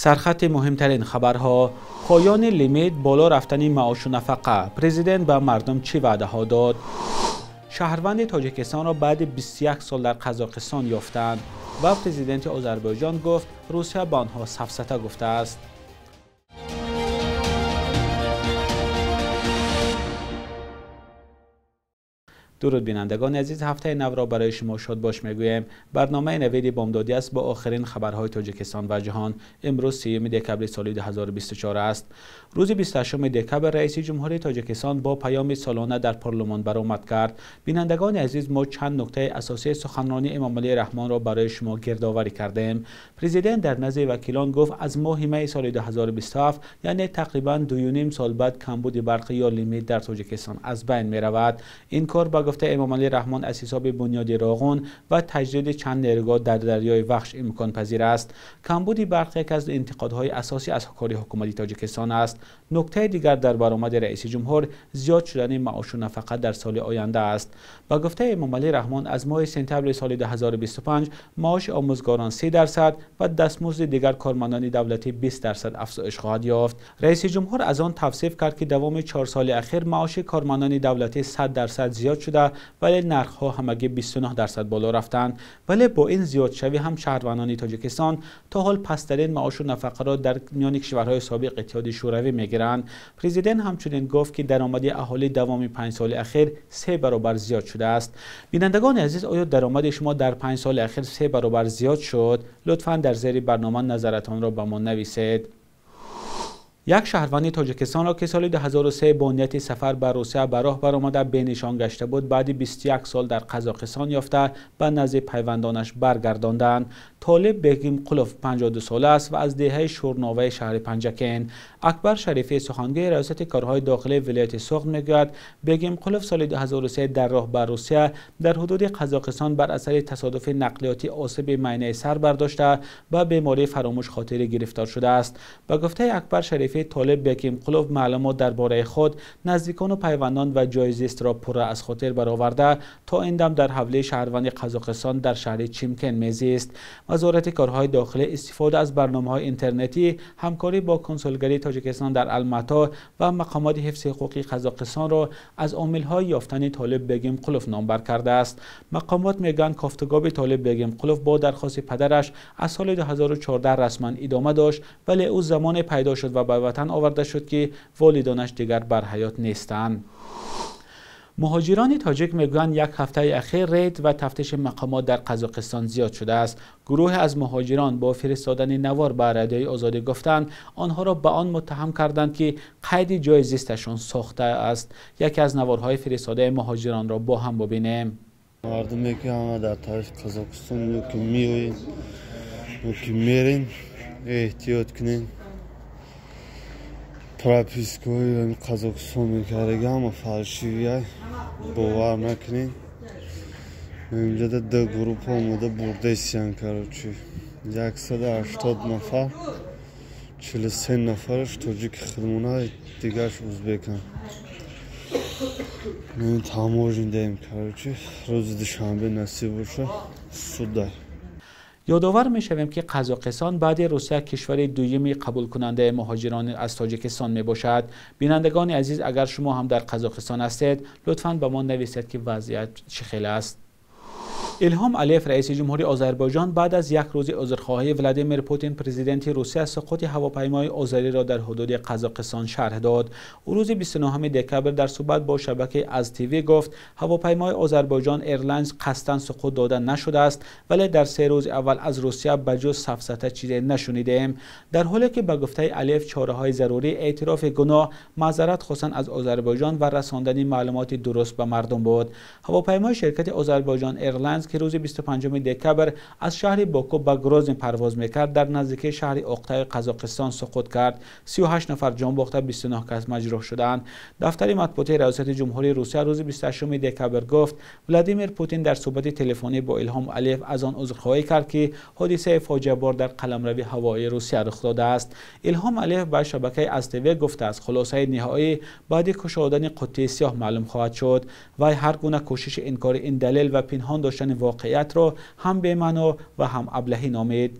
Сархати муҳимтарин хабарҳо: поёни лимит, боло рафтани маошу нафақа. Президент ба мардум чӣ ваъдаҳо дод? Шаҳрванди Тоҷикистонро баъди 21 сол дар Қазоқистон ёфтанд ва президенти Озарбойҷон гуфт, Русия ба онҳо сафсата гуфтааст. Дуруд бинандагони азиз, ҳафтаи навро барои шумо шодбош мегӯем. Барномаи навиди бомдодӣ аст бо охирин хабарҳои Тоҷикистон ва ҷаҳон. Имрӯз 3 декабри соли 2024 аст. Рӯзи 28 декабр раиси ҷумҳурии Тоҷикистон бо паёми солона дар парлумон баромад кард. Бинандагони азиз, мо чанд нуктаи асосии суханронии Эмомалӣ Раҳмонро барои шумо гирдоварӣ кардем. Президент дар назди вакилон гуфт, аз моҳи майи соли 2027, яъне тақрибан 2,5 сол баъд, камбуди барқ ё лимит дар Тоҷикистон аз байн меравад. Ин кор ба гуфтаи Эмомалӣ Раҳмон аз ҳисоби бунёди Роғун ва таҷдиди чанд нерӯгоҳ дар дарёи Вахш имконпазир аст. Камбуди барқ яке аз интиқодҳои асосӣ аз кори ҳукумати Тоҷикистон аст. Нуктаи дигар дар баромади раиси ҷумҳур зиёд шудани маошу нафақа дар соли оянда аст. Ба гуфтаи Эмомалӣ Раҳмон аз моҳи сентябри соли 2025 маоши омӯзгорон 30% ва дастмузди дигар кормандони давлатӣ 20% афзоиш хоҳад ёфт. Раиси ҷумҳур аз он тавсиф кард, ки давоми 4 соли ахир маоши кормандони давлатӣ 100% зиёд шуда, вале нархҳо ҳамагӣ 29% боло рафтанд. Вале бо ин зиёдшавӣ ҳам шаҳрвандони Тоҷикистон то ҳол пасттарин маошу нафақаро дар миёни кишварҳои собиқ Иттиҳоди Шӯравӣ мегиранд. Президент ҳамчунин гуфт, ки даромади аҳолӣ давоми 5 соли ахир 3 баробар зиёд шудааст. Бинандагони азиз, оё даромади шумо дар 5 соли ахир 3 баробар зиёд шуд? Лутфан дар зери барнома назаратонро ба мо нависед. Як шаҳрванди Тоҷикистонро, ки соли 2003 бо нияти сафар ба Русия ба роҳ баромада бенишон гашта буд, баъди 21 сол дар Қазоқистон ёфта ба назди пайвандонаш баргардонданд. Толиб Бегимқулов 52 сола аст ва аз деҳаи Шӯрноваи шаҳри Панҷакент. Акбар Шарифӣ, сухангӯи раёсати корҳои дохилии вилояти Суғд, мегӯяд, Бегимқулов соли 2003 дар роҳ ба Русия дар ҳудуди Қазоқистон бар асари тасодуфи нақлиётӣ осиби майнаи сар бардошта ба бемории фаромӯшхотирӣ гирифтор шудааст. Ба гуфтаи Акбар Шарифӣ, Толиб Бегимқулов маълумот дар бораи худ, наздикону пайвандон ва ҷои зистро пурра аз хотир бароварда, то ин дам дар ҳавлии шаҳрванди Қазоқистон дар шаҳри Чимкент мезист. Вазорати корҳои дохилӣ истифода аз барномаҳои интернетӣ, ҳамкорӣ бо консулгарии Тоҷикистон дар Алмато ва мақомоти ҳифзи ҳуқуқи Қазоқистонро аз омилҳои ёфтани Толиб Бегимқулов номбар кардааст. Мақомот мегӯянд, кофтугоби Толиб Бегимқулов бо дархости падараш аз соли 2014 расман идома дошт, вале ӯ замоне пайдо шуд ва ба ватан оварда шуд, ки волидонаш дигар бар ҳаёт нестанд. Муҳоҷирони тоҷик мегӯянд, як ҳафтаи ахир рейд ва тафтиши мақомот дар Қазоқистон зиёд шудааст. Гурӯҳе аз муҳоҷирон бо фиристодани навор ба Радиои Озодӣ гуфтанд, онҳоро ба он муттаҳам карданд, ки қайди ҷои зисташон сохта аст. Яке аз наворҳои фиристодаи муҳоҷиронро бо ҳам бубинем. Мардуме ки ҳама дар тарафи Қазоқистон ё ки меоем ё ки мерем, эҳтиёт кунем. Пропискаҳои Қазоқистон мекардаги ҳама фалшивия, бовар накунед. Инҷода ду группа омода бурдесиян, короче 180 нафар, 43 нафараш тоҷики худмона, дигараш узбекан. Таможня даем, короче, рӯзи душанбе насиб боша суда. Ёдовар мешавем, ки Қазоқистон баъди Русия кишвари дуюми қабулкунандаи муҳоҷирон аз Тоҷикистон мебошад. Бинандагони азиз, агар шумо ҳам дар Қазоқистон ҳастед, лутфан ба мо нависед, ки вазъият чӣ хел аст. Илҳом Алиев, раиси ҷумҳури Озарбойҷон, баъд аз як рӯзи узрхоҳии Владимир Путин, президенти Русия, суқути ҳавопаймои озариро дар ҳудуди Қазоқистон шарҳ дод. Ӯ рӯзи 29 декабр дар суҳбат бо шабакаи Аз ТВ гуфт, ҳавопаймои Озарбойҷон Эйрлайнс қасдан суқут дода нашудааст, вале дар 3 рӯзи аввал аз Русия ба ҷуз сафсата чизе нашунидем. Дар ҳоле ки ба гуфтаи Алиев чораҳои зарурӣ эътирофи гуноҳ, маъзарат хостан аз Озарбойҷон ва расондани маълумоти дуруст ба мардум буд. Ҳавопаймои ширкати Озарбойҷон Эйрлайнс, ки рӯзи 25 декабр аз шаҳри Боку ба Грозний парвоз мекард, дар наздикии шаҳри Оқтаи Қазоқистон суқут кард. 38 нафар ҷон бохта, 29 кас маҷрӯҳ шуданд. Дафтари матбуотии раёсати ҷумҳурии Русия рӯзи 28 декабр гуфт, Владимир Путин дар суҳбати телефонӣ бо Илҳом Алиев аз он узрхоҳӣ кард, ки ҳодисаи фоҷиабор дар қаламрави ҳавоии Русия рух додааст. Илҳом Алиев ба шабакаи Аз ТВ гуфтааст, хулосаи ниҳоӣ баъди кушодани қуттии сиёҳ маълум хоҳад шуд. Вай ҳар гуна кӯшиши инкори ин далел ва пинҳон доштани воқеиятро ҳам бемаъно ва ҳам аблаҳӣ номид.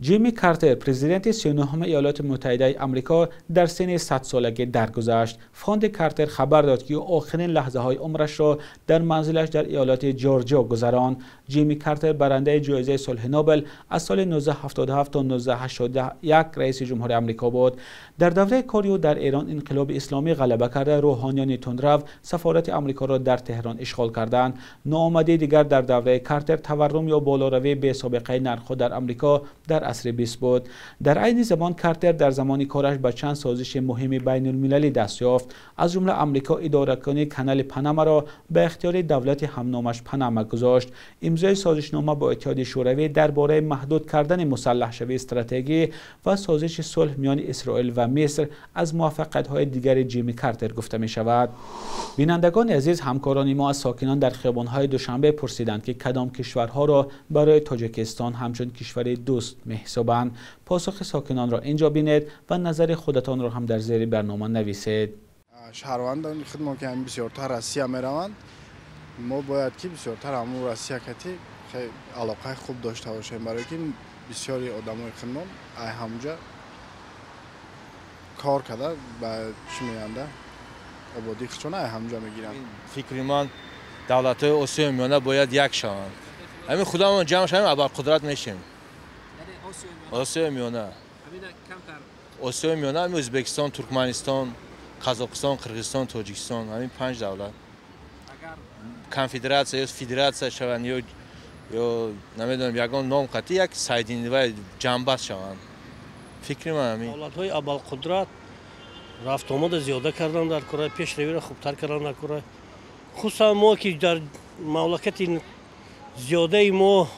Ҷимми Картер, президенти 39-уми Иёлоти Муттаҳидаи Амрико, дар синни 100-солагӣ даргузашт. Фонди Картер хабар дод, ки ӯ охирин лаҳзаҳои умрашро дар манзилаш дар иёлати Ҷорҷиё гузаронд. Ҷимми Картер барандаи ҷоизаи сулҳи Нобел аз соли 1977 то 1981 раиси ҷумҳури Амрико буд. Дар давраи кори ӯ дар Эрон инқилоби исломӣ ғалаба карда, рӯҳониёни тундрав сафорати Амрикоро дар Теҳрон ишғол карданд. Ноомадии дигар дар давраи Картер таваррум ё болоравии бесобиқаи нархҳо дар Амрико дар асри 20 буд. Дар айни замон Картер дар замони кораш ба чанд созиши муҳими байналмилалӣ даст ёфт. Аз ҷумла Амрико идоракунии канали Панамаро ба ихтиёри давлати ҳамномаш Панама гузошт. Имзои созишнома бо Иттиҳоди Шӯравӣ дар бораи маҳдуд кардани мусаллаҳшавии стратегӣ ва созиши сулҳ миёни Исроил ва Миср аз муваффақиятҳои дигари Ҷимми Картер гуфта мешавад. Бинандагони азиз, ҳамкорони мо аз сокинон дар хиёбонҳои Душанбе пурсиданд, ки кадом кишварҳоро барои Тоҷикистон ҳамчун кишвари дӯст меҳисобанд. Посухи сокинонро инҷо бинед ва назари худатонро ҳам дар зери барнома нависед. Шаҳрвандони худмон ки ҳам бисёртар Россия мераванд, мо бояд ки бисёртар ҳамун Россия кати алоқаи хуб дошта бошем, барои ки бисёри одамои худмон ай ҳамунҷа кор карда ба чӣ меянда ободии худшона ай ҳамунҷа мегиранд. Фикри ман, давлатҳои Осиёи Миёна бояд як шаванд. Ҳамин худамон ҷамъ шавем, абарқудрат мешем. Осиёи Миёна. Осиёи Миёна ҳамин Ӯзбекистон, Туркманистон, Қазоқистон, Қирғизистон, Тоҷикистон, ҳамин 5 давлат. Конфедератсия ё федератсия шаванд ё намедонам ягон ном қатъи як сайдинвай ҷамъбаст шаванд. Фикри ман ҳамин. Давлатҳои абарқудрат рафтуомада зиёда кардан дар кора, пешравиро хубтар кардан дар кора. Хусусан мо ки дар мамлакати зиёдаи мо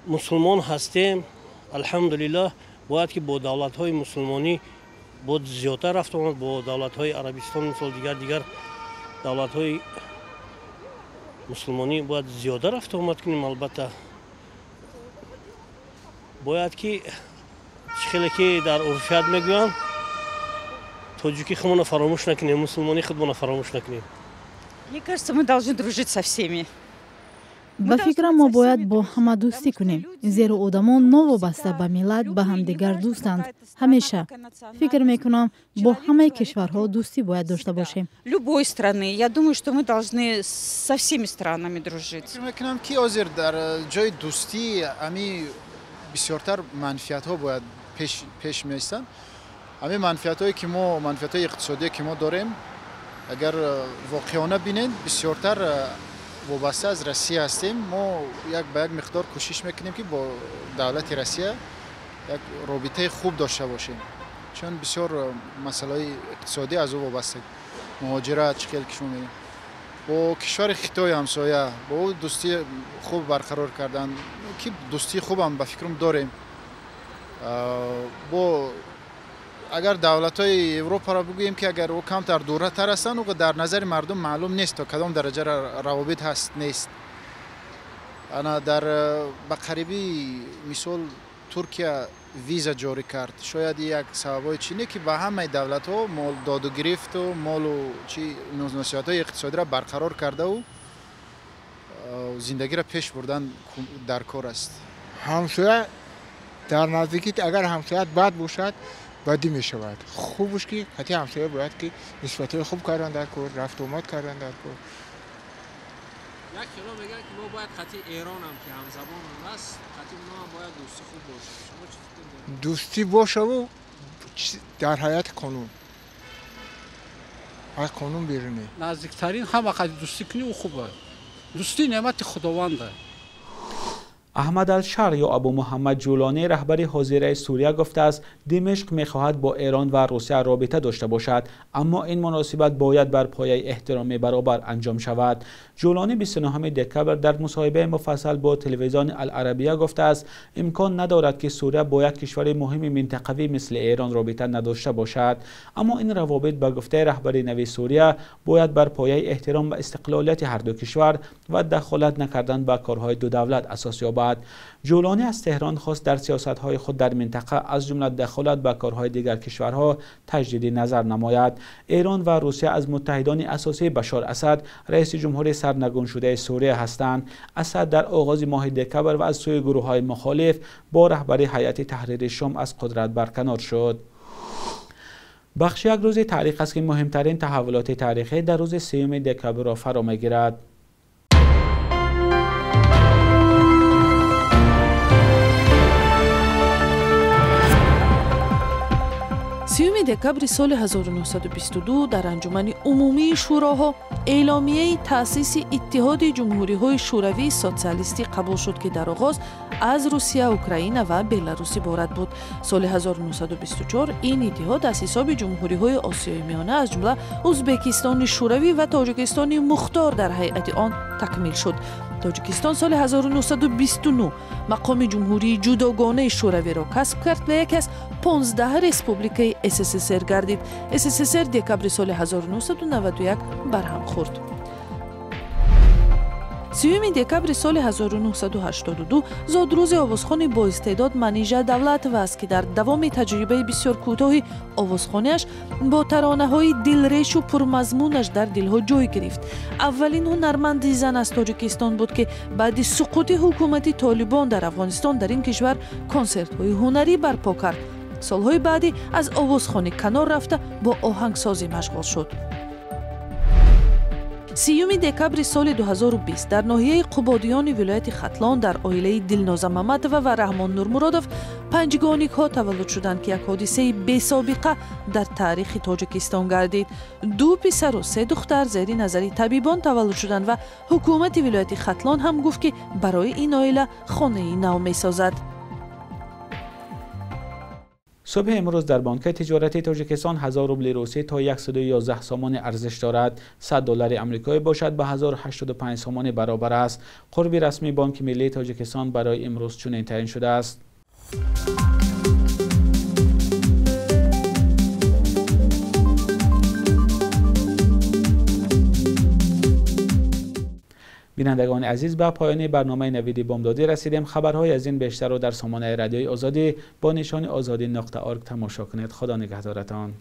мусулмон ҳастем, алҳамдулиллаҳ, бояд ки бо давлатҳои мусулмонӣ бо зиёдтар рафтуомад, бо давлатҳои Арабистон, мисол дигар давлатҳои мусулмонӣ бояд зиёда рафтуомад кунем. Албатта бояд ки чӣ хеле ки дар урфият мегӯянд, тоҷикӣ худмонро фаромӯш накунем, мусулмонӣ худмонро фаромӯш накунем. Мне кажется, мы должны дружить со всеми. Ба фикрам, мо бояд бо ҳама дӯстӣ кунем, зеро одамон новобаста ба миллат ба ҳамдигар дӯстанд ҳамеша. Фикр мекунам, бо ҳамаи кишварҳо дӯстӣ бояд дошта бошем. Любой страны. Я думаю, что мы должны со всеми странами дружить. Фикр мекунам, ки ҳозир дар ҷои дӯстӣ ами бисёртар манфиатҳо бояд пеш меистанд. Ҳамин манфиатҳое ки мо, манфиатҳои иқтисодие ки мо дорем, агар воқеона бинед, бисёртар вобаста аз Россия ҳастем. Мо як ба як миқдор кӯшиш мекунем, ки бо давлати Россия як робитаи хуб дошта бошем, чун бисёр масъалаҳои иқтисодӣ аз ӯ вобаста, муҳоҷират, чӣ хел ки шумо мегӯед. Бо кишвари Хитой ҳамсоя, бо ӯ дӯстии хуб барқарор кардан, ки дӯстии хубам ба фикрам дорем. Бо агар давлатҳои Европаро бигӯем, ки агар ӯ камтар дуратар ҳастанд, ӯ дар назари мардум маълум нест, то кадом дараҷа равобит ҳаст, нест. Ана дар ба қарибӣ, мисол, Туркия виза ҷорӣ кард. Шояд як сабабҳои чи не, ки ба ҳамаи давлатҳо мол доду гирифту молу чи муносибатҳои иқтисодиро барқарор кардаву зиндагиро пеш бурдан дар кор аст. Ҳамсоя дар наздикӣ, агар ҳамсоят бад бошад, бадӣ мешавад. Хубш ки ҳати ҳамсоя бояд ки нисбатҳои хуб кардан дар кор, рафтуомад кардан дар кор. Як хело мегӯянд, ки мо бояд хати Эронам, ки ҳамзабонам аст, хати онҳо ҳам бояд дӯстӣ хуб бошад. Шумо чӣ фикр доред? Дӯстӣ бошаву дар ҳаёти қонун, аз қонун берун не. Наздиктарин ҳама қади дӯстӣ кунӣ, ӯ хуб аст. Дӯстӣ неъмати худованд аст. Аҳмад ал-Шар ё Абу Муҳаммад Ҷулонӣ, раҳбари ҳозираи Сурия, гуфтааст, Димишқ мехоҳад бо Эрон ва Русия робита дошта бошад, аммо ин муносибат бояд бар пояи эҳтироми баробар анҷом шавад. Ҷулонӣ 29 декабр дар мусоҳибаи муфассал бо телевизиони Ал-Арабия гуфтааст, имкон надорад, ки Сурия бо як кишвари муҳими минтақавӣ мисли Эрон робита надошта бошад. Аммо ин равобит, ба гуфтаи раҳбари нави Сурия, бояд бар пояи эҳтиром ба истиқлолияти ҳарду кишвар ва дахолат накардан ба корҳои ду давлат асос ёбад. ёбад. Ҷӯлонӣ аз Теҳрон хост дар сиёсатҳои худ дар минтақа аз ҷумла дахолат ба корҳои дигар кишварҳо таҷдиди назар намояд. Эрон ва Русия аз муттаҳидони асосии Башар Асад, раиси ҷумҳури сарнагун шудаи Сурия ҳастанд. Асад дар оғози моҳи декабр ва аз сӯи гурӯҳҳои мухолиф бо раҳбари ҳайати таҳрири Шом аз қудрат барканор шуд. Бахши як рӯзи таърих аст ки муҳимтарин таҳаввулоти таърихӣ дар рӯзи 3 декабрро фаро мегирад. 3 декабри соли 1922 дар Анҷумани Умумии Шӯроҳо эъломияи таъсиси Иттиҳоди Ҷумҳуриҳои Шӯравии Социалистӣ қабул шуд, ки дар оғоз аз Русия, Украина ва Беларус иборат буд. Соли 1924 ин иттиҳод аз ҳисоби ҷумҳуриҳои Осиёи Миёна, аз ҷумла Ӯзбекистони Шӯравӣ ва Тоҷикистони Мухтор дар ҳайати он такмил шуд. Тоҷикистон соли 1929 мақоми ҷумҳурии ҷудогонаи Шӯравиро касб кард ва яке аз 15 республикаи СССР гардид. СССР декабри соли 1991 барҳам хӯрд. 3 декабри соли 1982 зодрӯзи овозхони боистеъдод Манижа Давлатова аст, ки дар давоми таҷрибаи бисёр кӯтоҳи овозхониаш бо таронаҳои дилрешу пурмазмунаш дар дилҳо ҷой гирифт. Аввалин ҳунарманди зан аз Тоҷикистон буд, ки баъди суқути ҳукумати Толибон дар Афғонистон дар ин кишвар консертҳои ҳунарӣ барпо кард. Солҳои баъдӣ аз овозхонӣ канор рафта бо оҳангсозӣ машғул шуд. 3 декабри соли 2020 дар ноҳияи Қубодиёни вилояти Хатлон дар оилаи Дилноза Маматова ва Раҳмон Нурмуродов панҷгоникҳо таваллуд шуданд, ки як ҳодисаи бесобиқа дар таърихи Тоҷикистон гардид. 2 писару 3 духтар зери назари табибон таваллуд шуданд ва ҳукумати вилояти Хатлон ҳам гуфт, ки барои ин оила хонаи нав месозад. Субҳи имрӯз дар Бонки тиҷорати Тоҷикистон 1000 рубли русӣ то 111 сомонӣ арзиш дорад. 100 доллари амрикоӣ бошад ба 1085 сомонӣ баробар аст. Қурби расмии Бонки миллии Тоҷикистон барои имрӯз чунин таъин шудааст. Бинандагони азиз, ба поёни барномаи Навиди Бомдодӣ расидем. Хабарҳои аз ин бештарро дар сомонаи радиои Озодӣ бо нишони ozodi.org тамошо кунед. Худо нигаҳдоратон.